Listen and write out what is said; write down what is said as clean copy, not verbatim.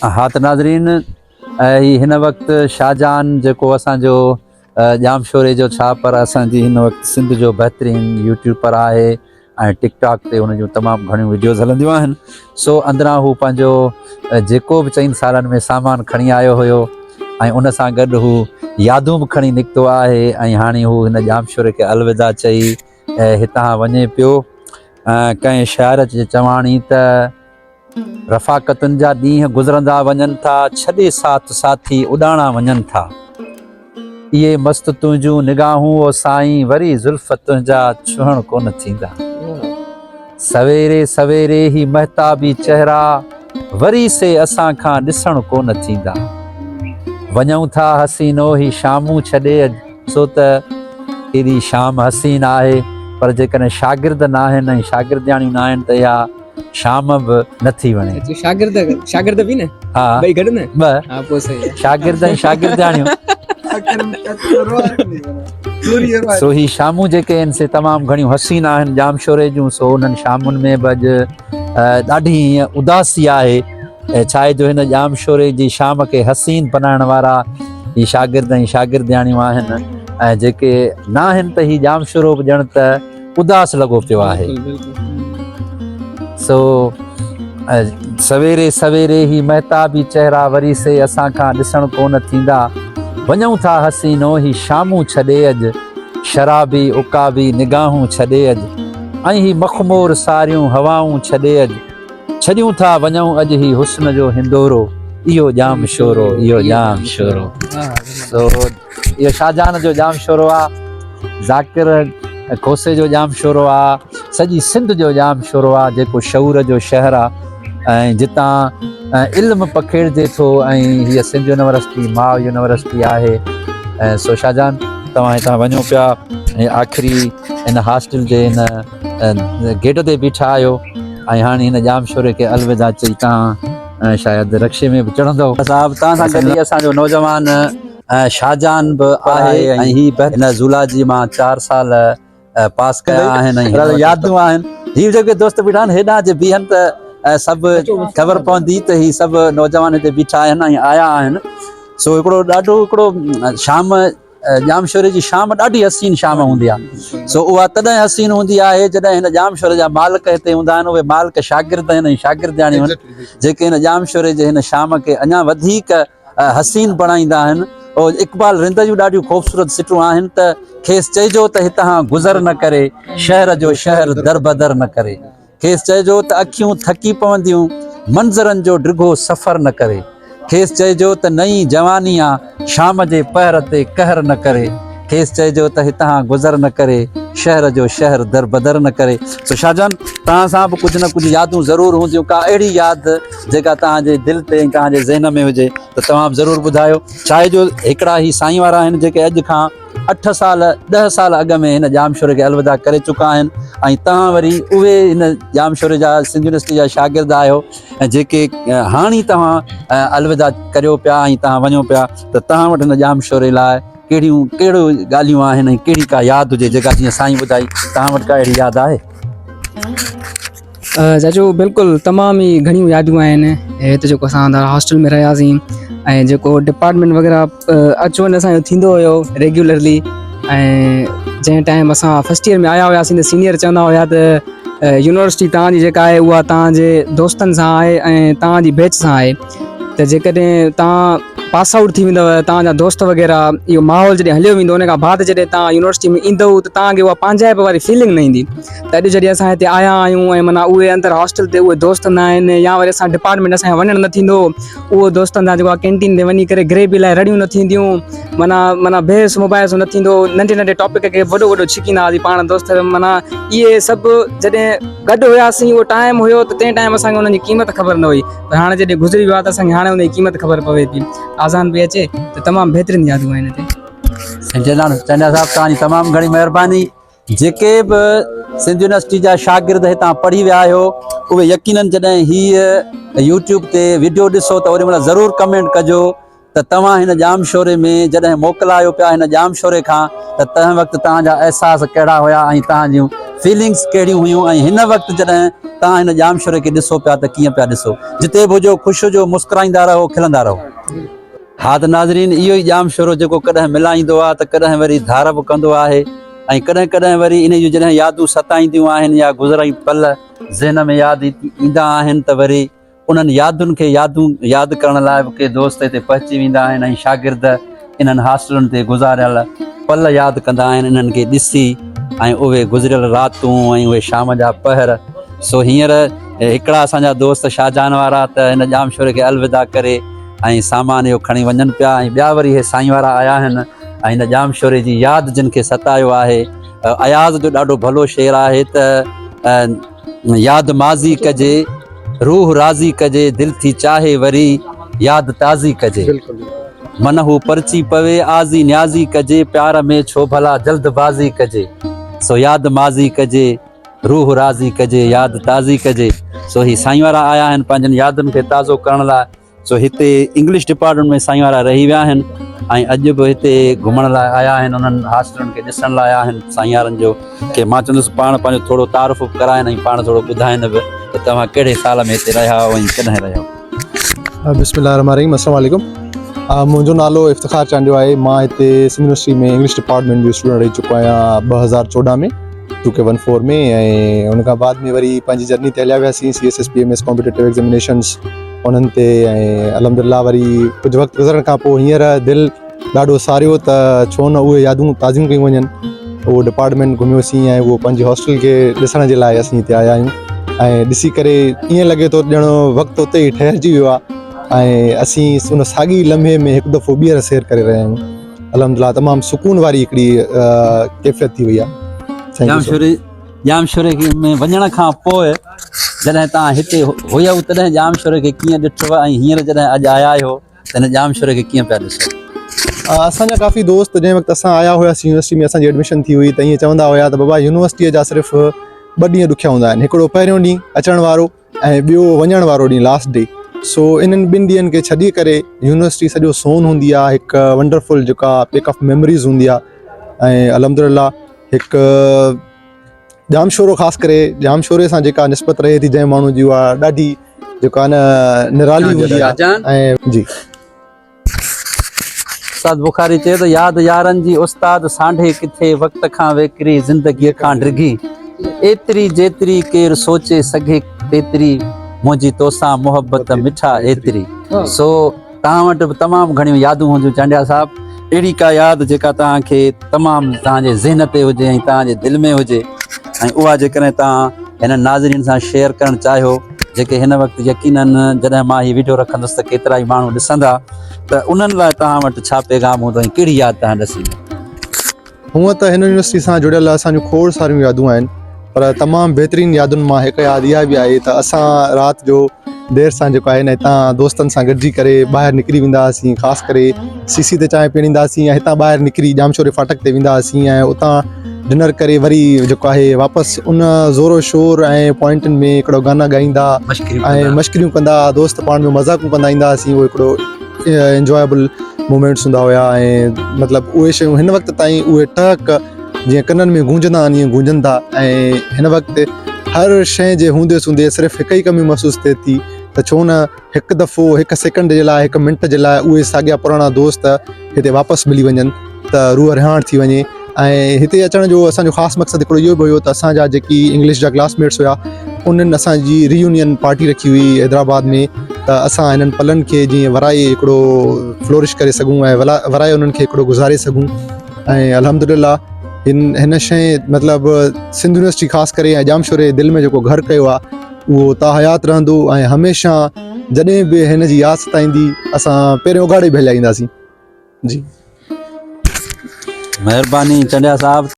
ها ته ناظرين هي هن وقت شاهجهان جيڪو اسان جو ڄامشوري جو ڇا پر اسان جي هن وقت سنڌ جو بهترين يوٽيوبر آهي ۽ ٽڪ ٽاڪ تي هن جون تمام گهڻيون وڊيوز هلنديون آهن سو اندران هو پنهنجو جيڪو به چئن سالن ۾ سامان کڻي آيو هيو ۽ ان سان گڏ هو يادون به کڻي نڪتو آهي ۽ هاڻي هو هن ڄامشوري کي الوداع چئي هتان وڃي پيو ڪنهن شاعر جي چواڻي ته رفاقتن جا ڏينهن گذرندا وڃن ٿا، ڇڏي ساٿ ساٿي اڏاڻا وڃن ٿا. اهي مست تنهنجون نگاهون او سائين، وري زلف تنهنجا ڇهڻ ڪونه ٿيندا. سويري سويري هي مهتابي چهرا، وري سي اسان کان ڏسڻ ڪونه ٿيندا. وڃون ٿا حسينو هي شامون ڇڏي اڄ، سو ته ڪيڏي شام حسين آهي، پر جيڪڏهن شاگرد ناهن ۽ شاگردياڻيون ناهن ته اها شام به نه ٿي وڻي. اچو شاگرد شاگرد به نه ها ٻئي گڏ نه ٻه ها پوء صحيح آهي شاگرد ۽ شاگردياڻيون سو هي شامون جيڪي آهن سي تمام گهڻيون حسين آهن ڄامشوري جون سو انهن شامن ۾ به اڄ ڏاڍي ائين اداسي آهي ڇا آهي جو هن ڄامشوري جي شام کي حسين بنائڻ وارا هي شاگرد ۽ شاگردياڻيون آهن ۽ جيڪي ناهن ته هي ڄامشورو به ڄڻ ته اداس لڳو پيو آهي. سو سويري سويري هي مهتابي چهرا وري سي اسان کان ڏسڻ ڪونه ٿيندا. وڃون ٿا حسينو هي شامون ڇڏي اڄ، شرابي عقابي نگاهون ڇڏي اڄ، ۽ هي مخمور ساريون هوائون ڇڏي اڄ. ڇڏيون ٿا وڃون اڄ هي حسن جو هندورو، اهو ڄام شورو، اهو ڄام شورو. سو اهو شاهجهان جو ڄام شورو آ، ذاڪر کوسي جو ڄام شورو آ، سڄي سنڌ جو ڄام شورو آ، جيڪو شعور جو شهر آ ۽ جتان علم پکيڙجي ٿو ۽ هيء سنڌ يونيورسٽي ماء يونيورسٽي آهي. سو شاهجهان توهان هتان وڃو پيا ۽ آخري هن هاسٽل جي هن گيٽ تي بيٺا آهيو ۽ هاڻي هن ڄام شوري کي الوداع چئي توهان شايد رڪشي ۾ به چڙهندو. صاحب توهان سان گڏ ئي اسان جو نوجوان شاهجهان به آهي ۽ هي به هن زولاجي مان 4 سال پاس ڪيا آهن ۽ يادون آهن. هي جيڪي دوست بيٺا آهن هيڏانهن جي بيهن ته سڀ خبر پوندي ته هي سڀ نوجوان هتي بيٺا آهن ۽ آيا آهن. سو هڪڙو ڏاڍو هڪڙو شام ڄامشوري جي شام ڏاڍي حسين شام هوندي آهي. سو اها تڏهن حسين هوندي آهي جڏهن هن ڄامشوري جا مالڪ هتي هوندا آهن. اهي مالڪ شاگرد آهن ۽ شاگردياڻيون آهن جيڪي هن ڄامشوري جي هن شام کي اڃا وڌيڪ حسين بڻائيندا آهن. اقبال رند جون ڏاڍيون خوبصورت سٽون آهن ته کيس چئجو ته هتان گذر نه ڪري، شهر جو شهر دربدر نه ڪري. کيس چئجو ته اکيون ٿڪي پونديون، منظرن جو ڊگهو سفر نه ڪري. کيس چئجو ته نئين جواني آ، شام جي پهر تي قهر نه ڪري. کيس چئجو ته هتان گذر نه ڪري، شهر جو شهر دربدر نه ڪري. سو شاهجهان توهان سان به ڪجهه نه ڪجهه يادون ضرور هونديون، ڪا اهڙي ياد جيڪا توهان جي دل تي ۽ توهان جي ذهن ۾ هجي ته توهان به ضرور ٻڌايو. ڇاهي جو هڪڙا هي سائين وارا آهن جيڪي اڄ کان 8 سال 10 سال اڳ ۾ هن ڄامشوري کي الوداع ڪري چڪا آهن ۽ توهان وري اهي هن ڄامشوري جا سنڌ يونيورسٽي جا شاگرد آهيو ۽ جيڪي هاڻي توهان الوداع ڪريو پيا ۽ توهان وڃو پيا ته توهان وٽ هن ڄامشوري لاء ڪهڙيون ڪهڙو ڳالهيون آهن ۽ ڪهڙي ڪا ياد هجي جيڪا جيئن سائين ٻڌائي توهان وٽ ڪا اهڙي ياد آهي؟ چاچو بلڪل تمام ئي گهڻيون ياديون آهن هت جيڪو اسان هاسٽل ۾ رهياسين ۽ جيڪو ڊپارٽمينٽ وغيره اچ وڃ اسانجو ٿيندو هيو ريگيولرلي ۽ جنهن ٽائيم اسان فرسٽ ايئر ۾ آيا هياسين ته سينيئر چوندا هيا ته يونيورسٽي توهان جي جيڪا آهي اها توهان جي دوستن سان آهي ۽ توهان جي بيچ سان آهي ته جيڪڏهن توهان پاس آئوٽ ٿي ويندو توهان جا دوست وغيره اهو ماحول جڏهن هليو ويندو ان کان بعد جڏهن توهان يونيورسٽي ۾ ايندو ته توهان کي اها پنهنجائپ واري فيلنگ نه ايندي ته اڄ جڏهن اسان هتي آيا آهيون ۽ معنيٰ اهي اندر هاسٽل تي اهي دوست نه آهن يا وري اسان ڊپارٽمينٽ اسان جو وڃڻ نه ٿيندو اهو دوستن سان جيڪو آهي ڪينٽين تي وڃي ڪري گريوي لاء رڙيون نه ٿينديون معنيٰ معنيٰ بحث مباحثو نه ٿيندو ننڍي ننڍي ٽاپڪ کي وڏو وڏو ڇڪيندا هئاسين پاڻ دوست معنيٰ اهي سڀ جڏهن گڏ هياسين اهو ٽائيم هيو ته تنهن ٽائيم اسان کي انهن جي قيمت خبر نه هئي پر هاڻي جڏهن گذري ويو آهي ته اسان کي هاڻي ان جي قيمت خبر پوي ٿي آذان پئي اچي ته تمام بهترين يادون آهن هتي. سائين چنڊا صاحب توهان جي تمام گهڻي مهرباني. جيڪي به سنڌ يونيورسٽي جا شاگرد هتان پڙهي ويا آهيو اهي يقينن جڏهن هيء يوٽيوب تي وڊيو ڏسو ته اوڏي مهل ضرور ڪمينٽ ڪجو ته توهان هن ڄامشوري ۾ جڏهن موڪلايو پيا هن ڄامشوري کان ته تنهن وقت توهان جا احساس ڪهڙا هيا ۽ توهان جون فيلنگس ڪهڙيون هيون ۽ هن وقت جڏهن توهان هن ڄامشوري کي ڏسو پيا ته ڪيئن پيا ڏسو. جتي به هجو خوش هجو مسڪرائيندا رهو کلندا رهو. ها ته ناظرين اهو ئي ڄامشورو جيڪو ڪڏهن ملائيندو آهي ته ڪڏهن وري ڌار به ڪندو آهي ۽ ڪڏهن ڪڏهن وري انهي جون جڏهن يادون ستائينديون آهن يا گذرئي پل ذهن ۾ ياد ايندا آهن ته وري انهن يادن کي يادون ياد ڪرڻ لاء به ڪي دوست هتي پهچي ويندا آهن ۽ شاگرد انهن هاسٽلن تي گذاريل پل ياد ڪندا آهن انهن کي ڏسي ۽ اهي گذريل راتون ۽ اهي شام جا پهر سو هينئر هڪڙا اسان جا دوست شاهجهان وارا ته هن ڄامشوري کي الوداع ڪري ۽ سامان اهو کڻي وڃن پيا ۽ ٻيا وري اهي سائين وارا آيا آهن ۽ هن ڄامشوري جي ياد جن کي ستايو آهي اياز جو ڏاڍو ڀلو شعر آهي ته ياد ماضي ڪجي، روح راضي ڪجي، دل ٿي چاهي وري ياد تازي ڪجي. من هو پرچي پوي، آزي نيازي ڪجي، پيار ۾ ڇو ڀلا جلد بازي ڪجي. سو ياد ماضي ڪجي، روح راضي ڪجي، ياد تازي ڪجي. سو هي سائين وارا آيا آهن پنهنجن يادن کي تازو ڪرڻ لاء. سو هتي انگلش ڊپارٽمينٽ ۾ سائين وارا رهي ويا آهن ۽ اڄ به هتي گهمڻ لاء آيا آهن انهن هاسٽلن کي ڏسڻ لاء آيا آهن سائين وارن جو کي مان چوندس پاڻ پنهنجو ٿورو تعارف به ڪرائن ۽ پاڻ ٿورو ٻڌائن به ته توهان ڪهڙي سال ۾ هتي رهيا آهيو ۽ ڪڏهن رهيا آهيو. بسم الله الرحمن الرحيم السلام عليڪم منهنجو نالو افتخار چانڊيو آهي مان هتي سنڌ يونيورسٽي ۾ انگلش ڊپارٽمينٽ جو اسٽوڊنٽ رهي چڪو آهيان 2014 ۾ ٽو ڪي ون فور ۾ ۽ ان کان بعد ۾ وري پنهنجي جرني تي هليا وياسين C S S P M S competitive examinations انهن تي ۽ الحمد لله وري ڪجهه وقت گذرڻ کان پوء هينئر دل ڏاڍو ساريو ته ڇو نه اهي يادون تازيون ڪيون وڃن اهو ڊپارٽمينٽ گهميوسين ۽ اهو پنهنجي هاسٽل کي ڏسڻ جي لاء اسين هتي آيا آهيون ۽ ڏسي ڪري ائين لڳي ٿو ڄڻ وقت اتي ئي ٺهرجي ويو آهي ۽ اسين ان ساڳي لمحي ۾ هڪ دفعو ٻيهر سير ڪري رهيا آهيون الحمد لله تمام سڪون واري هڪڙي ڪيفيت ٿي وئي آهي. ڄامشوري ڄامشوري ۾ وڃڻ کان پوء جڏهن توهان هتي هيؤ تڏهن ڄامشوري کي ڪيئن ڏٺو ۽ هينئر جڏهن اڄ آيا آهيو ته هن ڄامشوري کي ڪيئن پيا ڏسو؟ اسان جا ڪافي دوست جنهن وقت اسان آيا هياسين يونيورسٽي ۾ اسان جي ايڊميشن ٿي هئي ته ائين چوندا هيا ته بابا يونيورسٽيء جا صرف ٻه ڏينهن ڏکيا هوندا آهن هڪڙو پهريون ڏينهن اچڻ وارو ۽ ٻيو وڃڻ وارو ڏينهن لاسٽ ڊي سو انهن ٻن ڏينهن کي ڇڏي ڪري يونيورسٽي سڄو سون هوندي آهي هڪ ونڊرفل جيڪا پيڪ آف ميموريز هوندي آهي ۽ الحمد لله هڪ ڄامشورو خاص ڪري ڄامشوري سان جيڪا نسبت رهي ٿي جنهن ماڻهو جي اها ڏاڍي جيڪا نه نرالي هوندي آهي ۽ جي استاد بخاري چيو ته ياد يارن جي استاد سانڍي ڪٿي وقت کان ويڪري زندگيء کان ڊگهي ايتري جيتري ڪير سوچي سگهي تيتري منهنجي توسان محبت مٺا ايتري سو توهان وٽ به تمام گهڻيون يادون هونديون چانڊيا صاحب اهڙي ڪا ياد جيڪا توهان کي تمام توهان جي ذهن تي هجي ۽ توهان جي دل ۾ هجي ۽ اها جيڪڏهن توهان هنن ناظرين سان شيئر ڪرڻ چاهيو جيڪي هن وقت يقينن جڏهن مان هي ويڊيو رکندس ته ڪيترائي ماڻهو ڏسندا ته انهن لاء توهان وٽ ڇا پيغام هوندو ۽ ڪهڙي ياد توهان ڏسي ويندو؟ هونء ته هن يونيورسٽي سان جڙيل اسان جون کوڙ ساريون يادون آهن پر تمام بهترين يادن مان هڪ ياد اها به آهي ته اسان رات جو دير سان جيڪو آهي نه هتان دوستن سان گڏجي ڪري ٻاهر نڪري ويندا هئاسين خاص ڪري سي سي تي چانهه پيئڻ ايندا هئاسين يا هتان ٻاهر نڪري ڄامشوري ڦاٽڪ تي ويندا هئاسين ۽ اتان ڊنر ڪري وري جيڪو آهي واپس ان زور و شور ۽ پوائنٽن ۾ هڪڙو گانا ڳائيندا ۽ مشڪريون ڪندا دوست پاڻ ۾ مذاقون ڪندا ايندا هئاسين اهو هڪڙو انجوائبل مومينٽس هوندا هيا ۽ مطلب اهي شيون هن وقت تائين اهي ٽهڪ جيئن ڪنن ۾ گونجندا آهن ائين گونجن ٿا ۽ هن وقت هر شيء جي هوندي سوندي صرف هڪ ئي ڪمي محسوس ٿئي ٿي ته ڇو نه هڪ دفعو هڪ سيڪنڊ جي لاء هڪ منٽ جي لاء اهي ساڳيا پراڻا دوست هتي واپس ملي وڃن ته روح رهاڻ ٿي وڃي ۽ هتي اچڻ جو اسان جو خاص مقصد هڪڙو اهو به هيو ته اسان جا جيڪي انگلش جا ڪلاس ميٽس هيا انهن اسان جي ريونين پارٽي رکي هئي حيدرآباد ۾ ته اسان هنن پلن کي جيئن ورائي هڪڙو فلورش ڪري سگهون ۽ ورائي انهن کي هڪڙو گذاري سگهون ۽ الحمد لله هن هن شيء مطلب سنڌ يونيورسٽي خاص ڪري ۽ ڄامشوري دل ۾ جيڪو گهر ڪيو آهي اهو تا حيات رهندو ۽ هميشه جڏهن به هن جي ياد ستائيندي اسان پهريون اگهاڙي به هليا اينداسين جي مهرباني چنڊيا صاحب.